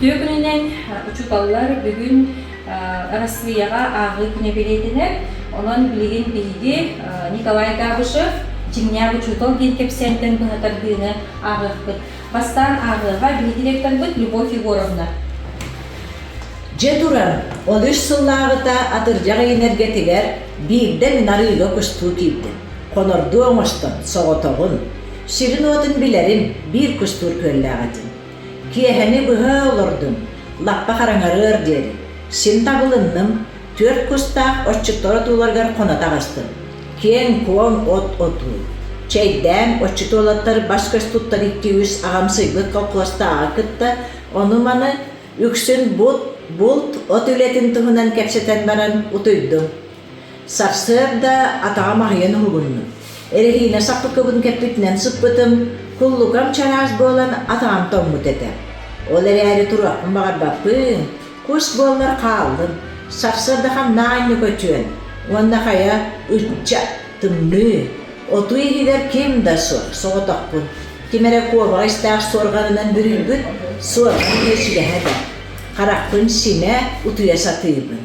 Үтүө күнүнэн учууталлар бүгүн Арассыыйаҕа ааҕыы күнэ бэлиэтэнэр. Онон билигин биһиги Николай Габышев дьиҥнээх учуутал диэн кэпсээнтэн быһа тардыыны ааҕыахпыт. Бастаан ааҕыаҕа биһиги директорбыт Любовь Егоровна. Дьэ туран, ол үс сыллааҕыта атырдьах ыйын эргэтигэр биирдэ мин арыыга кустуу киирдим. Хонордуу оҥостон, соҕотоҕун. Сирин-уотун билэрим, биир кустуур күөллээх этим. Киэһэни быһа олордум, лаппа хараҥарыар диэри. Син табылынным, түөрт кустаах отчуттар отууларыгар хоно таҕыстым. Киэҥ-куоҥ от отуу. Чэйдээн, отчут уолаттар бас-көс туттар икки-үс аҕамсыйбыт колхуостааҕы кытта ону-маны үксүн бут, булт, от үлэтин туһунан кэпсэтэн баран утуйдум. Сарсыарда атаҕым аһыйан уһугуннум. Эрэһиинэ саппыкыбын кэппитинэн сыппытым, куллукам чараас буолан атаҕым тоҥмут этэ. Ол эрээри туруохпун баҕарбаппын, кус буоллар хааллым, сарсыарда ханна аанньа көтүөн уонна хайа, ычча, тымныы, отуу иһигэр ким да суох, соҕотохпун. Ким эрэ куобаҕа истээх суорҕанынан бүрүйбүт, суорҕан иһэ да, харахпын симэ утуйа сатыыбын.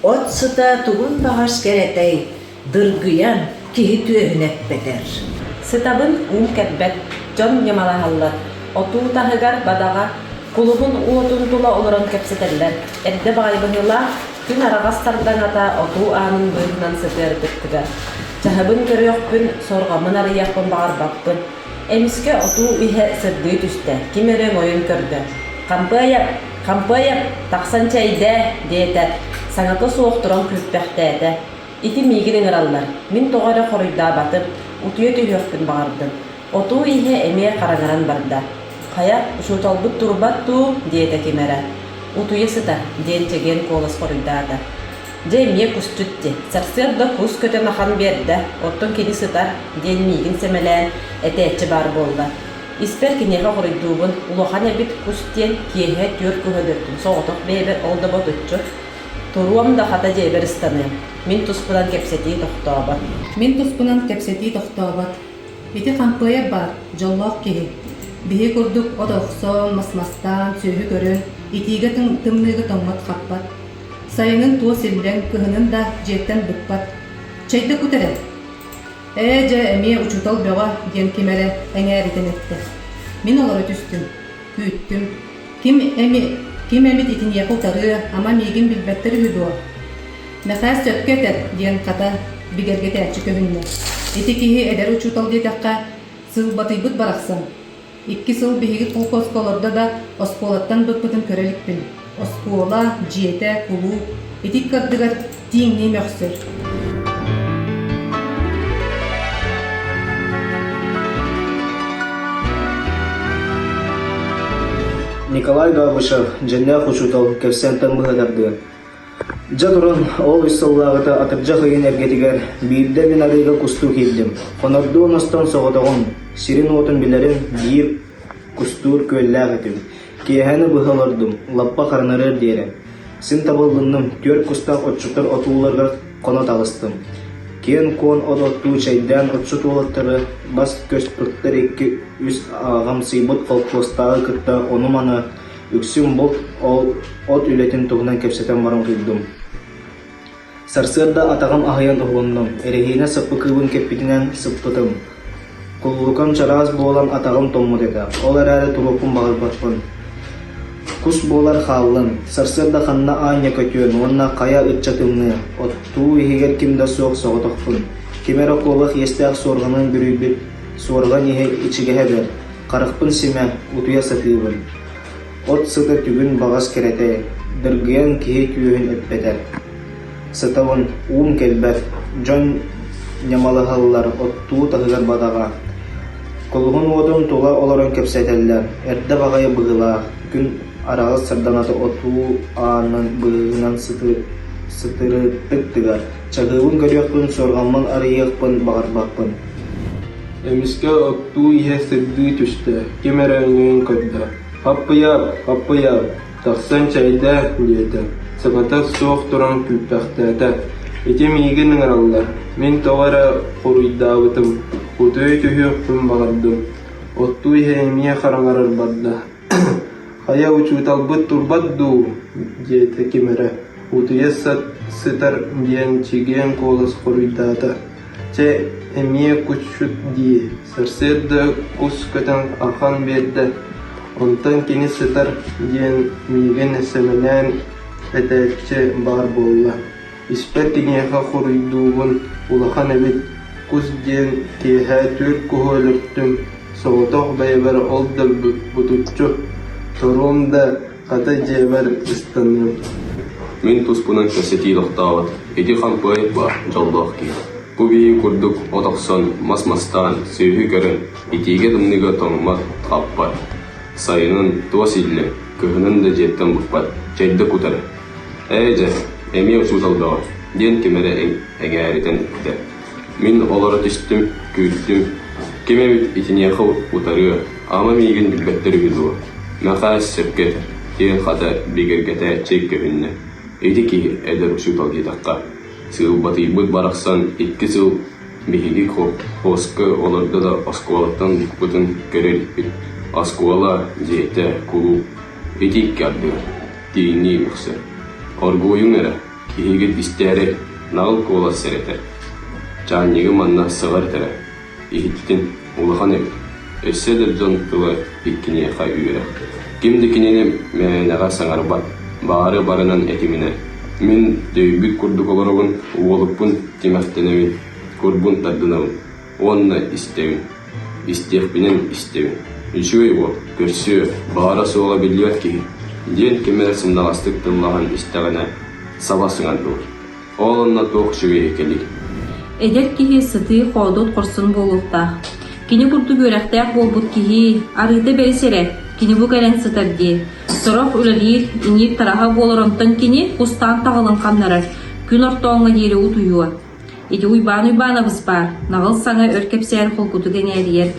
От сыта тугун баҕас кэрэтэй, дыргыйан киһи түөһүн эппэтэр. Сытабын уум кэлбэт, дьон ньамалаһаллар, отуу таһыгар бадаҕа, кулуһун уотун тула олорон кэпсэтэллэр. Эрдэ баҕайы быһыылаах, күн араҕас сардаҥата отуу аанын быыһынан сытыарбыт тыгар. Чаһыбын көрүөхпүн, сорҕоммун арыйыахпын баҕарбаппын. Эмискэ отуу иһэ сырдыы түстэ, ким эрэ өҥөйөн көрдө. «Хампыайап! Хампыайап! Тахсан чэйдээ!» диэтэ, саҥата суох туран күүппэхтээтэ. Ити миигин ыҥыраллар, мин тоҕо эрэ хоруйдаабатым, утуйа түһүөхпүн баҕардым. Отуу иһэ эмиэ хараҥаран барда. «Хайа, учууталбыт турбат дуу?» диэтэ ким эрэ. «Утуйа сытар», диэн чэгиэн куолас хоруйдаата. Дьэ эмиэ кусчут дии, сарсыарда кус көтөн ахан биэрдэ, оттон кини сытар, диэн миигин сэмэлээн этээччи баар буолла. Испэр киниэхэ хоруйдуубун, улахан эбит кус диэн киэһэ түөрт куһа өлөрдүм, соҕотох бэйэбэр ол да ботуччу. Туруом да хата дьиэбэр ыстаныам. Мин туспунан кэпсэтии тохтообот. Мин туспунан кэпсэтии тохтообот. Ити хампыайа баар, дьоллоох киһи. Биһи курдук от охсон, мас-мастаан, сүөһү көрөн, итиигэ тымныыга тоҥмот-хаппат. Сайынын туос иллэҥ, кыһынын да дьиэттэн быкпат. Чэйдэ кут эрэ. Ээ, дьэ, эмиэ учуутал бөҕө, диэн ким эрэ эҥээритэн эттэ. Мин олоро түстүм, күүттүм. Ким эми, ким эмит итиниэхэ утарыа, ама миигин билбэттэр үһү дуо? Мэхээс сөпкө этэр, диэн хата бигэргэтээччи көһүннэ. Ити киһи эдэр учуутал диэтэххэ, сыылбатыйбыт барахсан. Икки сыл биһиги колхозка олордо да, оскуолаттан быкпытын көрө иликпин. Оскуола, дьиэтэ, кулууп ити ыккардыгар тииҥнии мөхсөр. Николай Габышев, дьиҥнээх учуутал, кэпсээнтэн быһа тардыа. Дьэ туран, ол үс сыллааҕыта атырдьах ыйын эргэтигэр биирдэ мин арыыга кустуу киирдим. Хонордуу оҥостон соҕотоҕун, сирин-уотун билэрим, биир кустуур күөллээх этим. Киэһэни быһа олордум, лаппа харанарыар диэри. Син табыллынным, түөрт кустаах отчуттар отууларыгар хоно таҕыстым. Киэҥ-куон от оттуу чэйдээн отчут уолаттары бас-көс туттар икки-үс аҕамсыйбыт холкуостааҕы кытта ону-маны Үксүн булт ол от үлэтин туһунан кэпсэтэн баран утуйдум. Сарсыарда атаҕым аһыйан уһугуннум, эрэһиинэ саппыкыбын кэппитинэн сыппытым. Куллукам чараас буолан атаҕым тоҥмут этэ, ол эрээри туруохпун баҕарбаппын. Кус буолар хааллын, сарсыарда ханна аанньа көтүөн уонна хайа ычча тымныы, оттуу иһигэр ким да суох соҕотохпун. Ким эрэ куобах иэстээх суорҕанын бүрүйбүт, суорҕан иһэ ичигэһэ бэрт, Харахпын симэ, утуйа сатыыбын. От сыта түгүн баҕас кэрэтэ, дыргыйан киһи түөһүн эппэтэ. Сытабын, уум кэлбэт, дьон ньамалаһаллар, оттуу таһыгар бадаҕа. Кулуһун уотун тула олорон кэпсэтэллэр, эрдэ баҕайы быһыылаах, күн араҕас сардаҥата отуу аанын быыһынан сытырыттык тыгар, чаһыыбын көрүөхпүн, суорҕаммын арыйыахпын баҕарбаппын. Эмискэ оттуу иһэ сырдыы түстэ, ким эрэ өҥөйөн көрдө: «Хаппыйаап, хаппыйаап, тахсан чэйдээ» диэтэ, саҥата суох туран күүппэхтээтэ. Ити миигин ыҥыраллар, мин тоҕо эрэ хоруйдаабытым, утуйа түһүөхпүн баҕардым. Оттуу иһэ эмиэ хараҥарар барда. Хайа учууталбыт турбат дуу?» диэтэ ким эрэ, утуйа сытар диэн чэгиэн куолас хоруйдаата. «Чэ, эмиэ кусчут дии, сарсыарда кус көтөн ахан биэрдэ, онтон кини сытар диэн миигин сэмэлээн этээччи баар буолла Испэр киниэхэ хоруйдуубун, улахан эбит, кус диэн киэһэ түөрт куһу өлөртүм, соҕотох бэйэбэр ол да бутуччу, торуом да хата дьиэбэр ыстаныам. Мин туспунан кэпсэтии тохтообот, ити хампыай баар дьоллоох киһи. Бу биһиги курдук от охсон, мас мастаан, сүөһү көрөн, итиигэ-тымныыга тоҥмот, хаппат. Сайынын туос иллэ, кыһынын да дьиэттэн быкпат, чэйдэ кутар. Ээ дьэ, эмиэ учуутал бөҕө, диэн ким эрэ эҥээритэн эттэ. Мин олоро түстүм, күүттүм. Ким эбит итиниэхэ утарыа, ама миигин билбэттэр үһү дуо? Мэхээс сөпкө этэр, диэн хата бигэргэтээччи көһүннэ. Ити киһи эдэр учуутал диэтэххэ, сыылбатыйбыт барахсан икки сыл биһиги хоско олордо да оскуолаттан букпутун көрө иликпит. Оскуола, дьиэтэ, кулууп ити икки ардыгар тииҥнии мөхсөр. Оргууйуҥ эрэ, киһигит истээри, наҕыл куолас сэрэтэр. Чаанньыгы манна саҕар этэрэ, иһиттин, улахан эбит. Өссө да дьон тыла иккиниэхэ үөрэх. Ким да кинини мээнэҕэ саҥарбат, баары барынан этиминэ. Мин дөйбүт курдук олоробун, уолукпун тимэхтэнэбин, курбун тардынабын уонна истэбин. Истиэхпинэн истэбин. Үчүгэй уол, көрсүө, баара-суоҕа биллибэт киһи, диэн ким эрэ сымнаҕастык тыллаһан истэҕинэ, саба сыҥардылар. Ол онно туох үчүгэйэ кэлий? Эдэр киһи сытыы, хоодуот хорсун буолуохтаах. Кини курдук үөрэхтээх буолбут киһи, арыыта бэрис эрэ, кини бу кэлэн сытар дии. Сорох үлэлиир, иҥиир тараһа буолар онтон кини кустаан таҕылын ханнарар, күн ортооҥҥо диэри утуйуо. Ити Уйбаан Уйбаанабыс баар, наҕыл саҥа өр кэпсээн холкутук эҥээрийэр.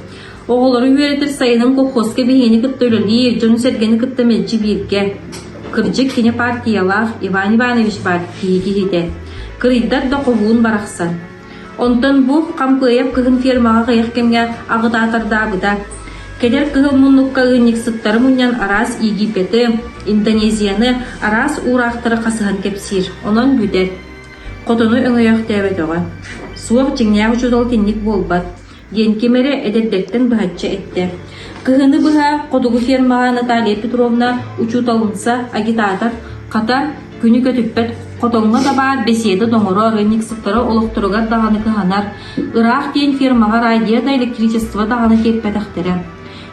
Оҕолору үөрэтэр сайынын колхозка биһигини кытта үлэлиир, дьону-сэргэни кытта мэлдьи бииргэ. Кырдьык кини партиялаах Иван Иванович баар киһи киһитэ. Кырыйдар да хоһуун барахсан. Онтон бу Хампыайап кыһын фермаҕа аҕыйах кэмҥэ аҕытаатардаабыта. Кэлэр кыһыл муннукка ыанньыксыттары мунньан араас Египеты, Индонезияны, араас уураахтары хасыһан кэпсиир. Онон бүтэр. Хотону өҥөйөөхтөөбөтөҕө. Суох дьиҥнээх учуутал итинник буолбат, диэн ким эрэ эдэрдэртэн быһаччы эттэ. Кыһыны быһа хотугу фермаҕа Наталья Петровна учууталынса, агитатор, хата, күнү көтүппэт хотоҥҥо да баар бэсиэдэ доҥорор, ыанньыксыттара олохторугар даҕаны кыһанар, ыраах диэн фермаҕа радио да электричество даҕаны тиэрпэтэхтэрэ.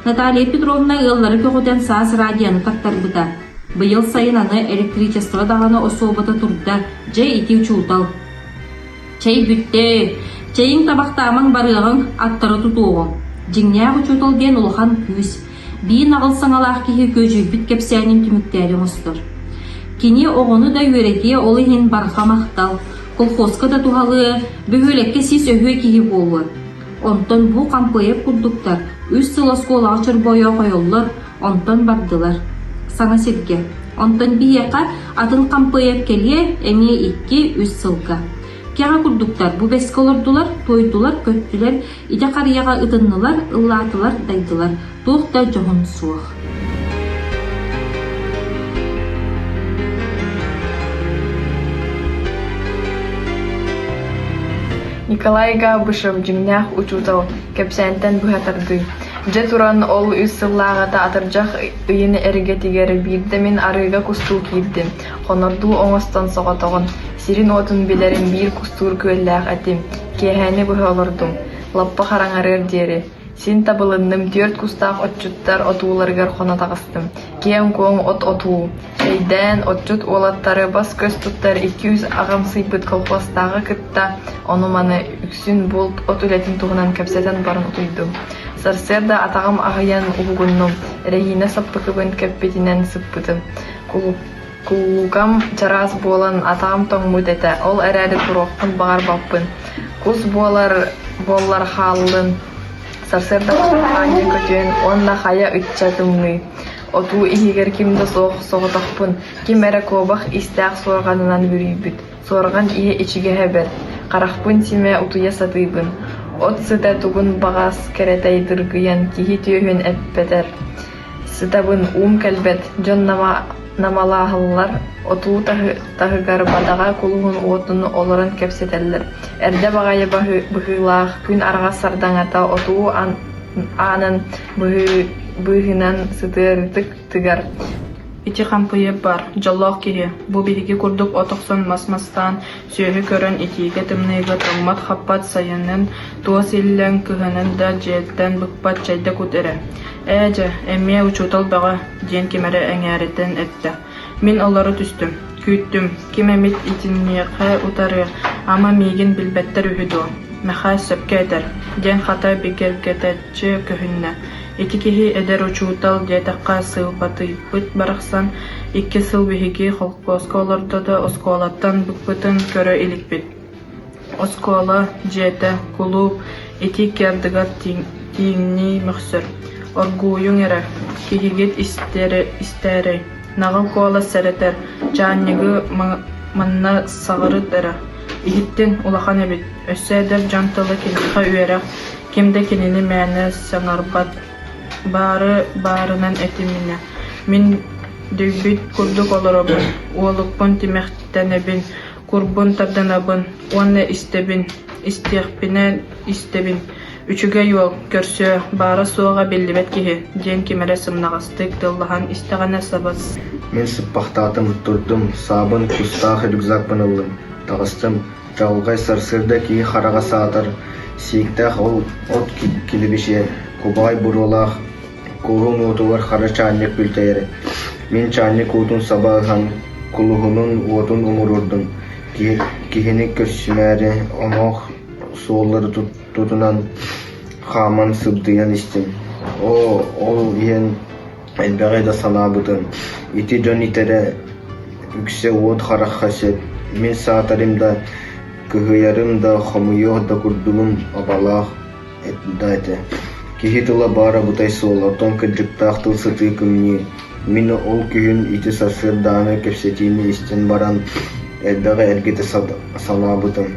Наталья Петровна ыаллары көҕүтэн саас радионы тартарбыта. Быйыл сайын аны электричество даҕаны осуобата турда, дьэ ити учуутал. Чэй бүттэ, чэйиҥ табахтаамаҥ барыаҕыҥ, аттары тутуоҕуҥ. Дьиҥнээх учуутал диэн улахан күүс, биир наҕыл саҥалаах киһи күөдьүйбүт кэпсээнин түмүктээри оҥостор. Кини оҕону да үөрэтиэ ол иһин барҕа махтал, колхозка да туһалыа, бөһүөлэккэ сис өһүө киһи буолуо. Онтон бу Хампыайап курдуктар үс сыл оскуолаҕа чорбойо хойоллор, онтон бардылар. Саҥа сиргэ. Онтон биһиэхэ атын Хампыайап кэлиэ эмиэ икки-үс сылга. Кэҕэ курдуктар бу бэскэ олордулар, туойдулар, көттүлэр, ити харыйаҕа ытыннылар, ыллаатылар, дайдылар. Туох да дьоһун суох. Николай Габышев дьиҥнээх учуутал, кэпсээнтэн быһа тардыы. Дьэ туран ол үс сыллааҕыта атырдьах ыйын эргэтигэр биирдэ мин арыыга кустуу киирдим, хонордуу оҥостон соҕотоҕун, сирин-уотун билэрим биир кустуур күөллээх этим, киэһээни быһа олордум, лаппа хараҥарыар диэри. Син табылынным, түөрт кустаах отчуттар отууларыгар хоно таҕыстым. Киэҥ-куоҥ от отуу. Чэйдээн, отчут уолаттары бас-көс туттар икки-үс аҕамсыйбыт колхуостааҕы кытта ону-маны, үксүн булт, от үлэтин туһунан кэпсэтэн баран утуйдум. Сарсыарда атаҕым аһыйан уһугуннум, эрэһиинэ саппыкыбын кэппитинэн сыппытым. Куллукам чараас буолан атаҕым тоҥмут этэ, ол эрээри туруохпун баҕарбаппын. Кус буолар буоллар хааллын, сарсыарда аанньа көтүөн уонна хайа ычча тымныы. Отуу иһигэр ким да суох соҕотохпун, ким эрэ куобах истээх суорҕанынан бүрүйбүт, суорҕан иһэ ичигэһэ бэрт, харахпын симэ утуйа сатыыбын. От сыта тугун баҕас кэрэтэй дыргыйан киһи түөһүн эппэтэр. Сытабын, уум кэлбэт, дьон намалааһаллар, отуу таһыгар бадаҕа кулуһун уотун олорон кэпсэтэллэр. Эрдэ баҕайы быһыылаах, күн араҕас сардаҥата отуу аанын быыһынан сытыарытык тыгар. Ити хампыйа бар, дьоллоох киһи, бу биһиги курдук от охсон мас мастаан, сүөһү көрөн итиигэ-тымныыга тоҥмот-хаппат сайынын туос иллэҥ, кыһынын да дьиэттэн быкпат чэйдэ кут эрэ. Ээ дьэ, эмиэ учуутал бөҕө, диэн ким эрэ эҥээритэн эттэ. Мин олоро түстүм, күүттүм, ким эмит итиниэхэ утарыа, ама миигин билбэттэр үһү дуо, Мэхээс сөпкө этэр, диэн хата бигэргэтээччи көһүннэ. Ити киһи эдэр учуутал диэтэххэ сыылбатыйбыт барахсан, икки сыл биһиги холкуоска олордо да оскуолаттан быкпытын көрө иликпит. Оскуола дьиэтэ, кулууп ити икки ардыгар тииҥнии мөхсөр. Оргууйуҥ эрэ, киһигит истээрэй, наҕыл куолас сэрэтэр, чаанньыгы манна саҕырыт эрэ. Иһиттин, улахан эбит, өссө эдэр дьон тыла киниэхэ үөрэх, ким да кинини мээнэ саҥарбат, баары баарынан этиминэ. Мин дөйбүт курдук олоробун, уолукпун тимэхтэнэбин, курбун тардынабын уонна истэбин, истиэхпинэ истэбин. Үчүгэй уол, көрсүө, баара-суоҕа биллибэт киһи, диэн ким эрэ сымнаҕастык тыллаһан истэҕинэ сабыс Мин сыппахтаатым, турдум, саабын, кустаах рюкзакпын ыллым, таҕыстым. Чаҕылхай сарсыарда киһи хараҕа саатар, сииктээх ол от килэбэчийэр, кубаҕай буруолаах куһун уотугар хара чаанньык бүлтэйэр. Мин чаанньык уутун саба ыһан, кулуһунун уотун умуруордум. Киһи, киһини көрсүмээри омоох суоллары тутунан хааман сыбдыйан истим. Оо, ол иһэн элбэҕи да санаабытым. Ити дьон итэрэ үксэ уот харахха сөп. Мин саатарым да, кыһыйарым да, хомуйуох да курдугум абалаах да этэ. Киһи тыла баара бутай суол, оттон кырдьыктаах тыл сытыы кымньыы. Мин ол күһүн ити сарсыардааҥы кэпсэтиини истэн баран элбэҕи эргитэ санаабытым.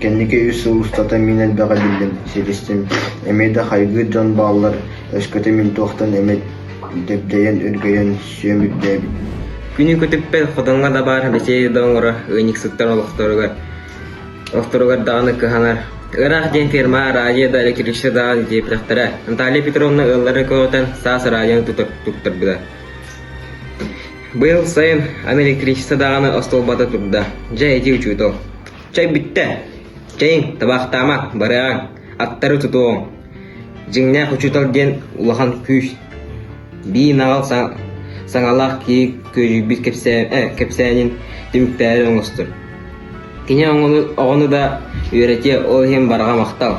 Кэнники үс сыл устата мин элбэҕи биллим, ситистим. Эмиэ да хайгыыр дьон бааллар, өскөтө мин туохтан эмэ дэбдэйэн үргэйэн сүөм үрдээбит. Күнү көтүппэт хотоҥҥо да баар бэчиэй да оҥоро ыанньыксыттар олохторугар олохторугар даҕаны кыһанар. Ыраах диэн ферма араадьыйа да электричество даҕаны тиэйбэтэхтэрэ. Наталья Петровна ыаллары көҕүтэн саас араадьыйаны туттарбыта. Быйыл сайын аны электричество даҕаны остуолбата турда. Дьэ ити учуутал. Чэй бүттэ. Чэйиҥ, табаахтаама, барыаҕыҥ, аттары тутуоҕуҥ. Дьиҥнээх учуутал диэн улахан күүс. Бии наҕыл саҥалаах киһи күөдьүйбүт кэпсээнин түмүктээри оҥостор. Кини оҕону да үөрэтиэ, ол иһин барҕа махтал.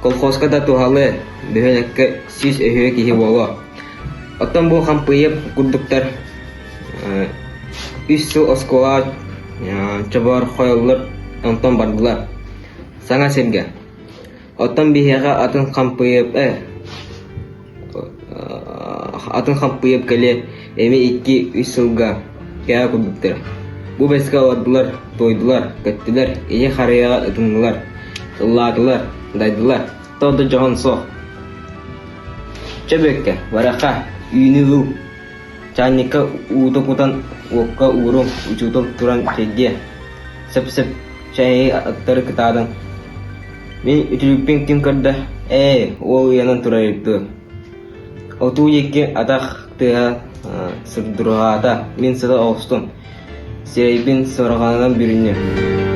Колхозка да туһалыа, бөһүөлэккэ сүүс өһүө киһи буолуо. Оттон бу хампыйа курдуктар үс сыл оскуолаҕа чобоорхойоллор, онтон бардылар. Саҥа сиргэ. Оттон биһиэхэ атын хампыйап э атын хампыйап кэлиэ эмиэ икки-үс сылга кээ курдуктар. Бу бэскэ олордулар, туойдулар, көттүлэр, ийэ харыйаҕа ытыннылар, ыллаатылар, дайдылар. Тоҕо да дьоһун суох. Чэ Бүөккэ, барыахха, үүнүү ыл. Чаанньыкка уута кутан уокка ууруҥ, учуутал туран чэйдиэ. Сөп-сөп, чэйи аттары кытаатыҥ. Мин үтүлүкпүн ким көрдө? Ээ, уол ыйанан турар эбит дуо? Отуу диэки атах тыаһа сурдурҕаата, мин сыта оҕустум, сирэйбин сорҕонон бүрүннүм.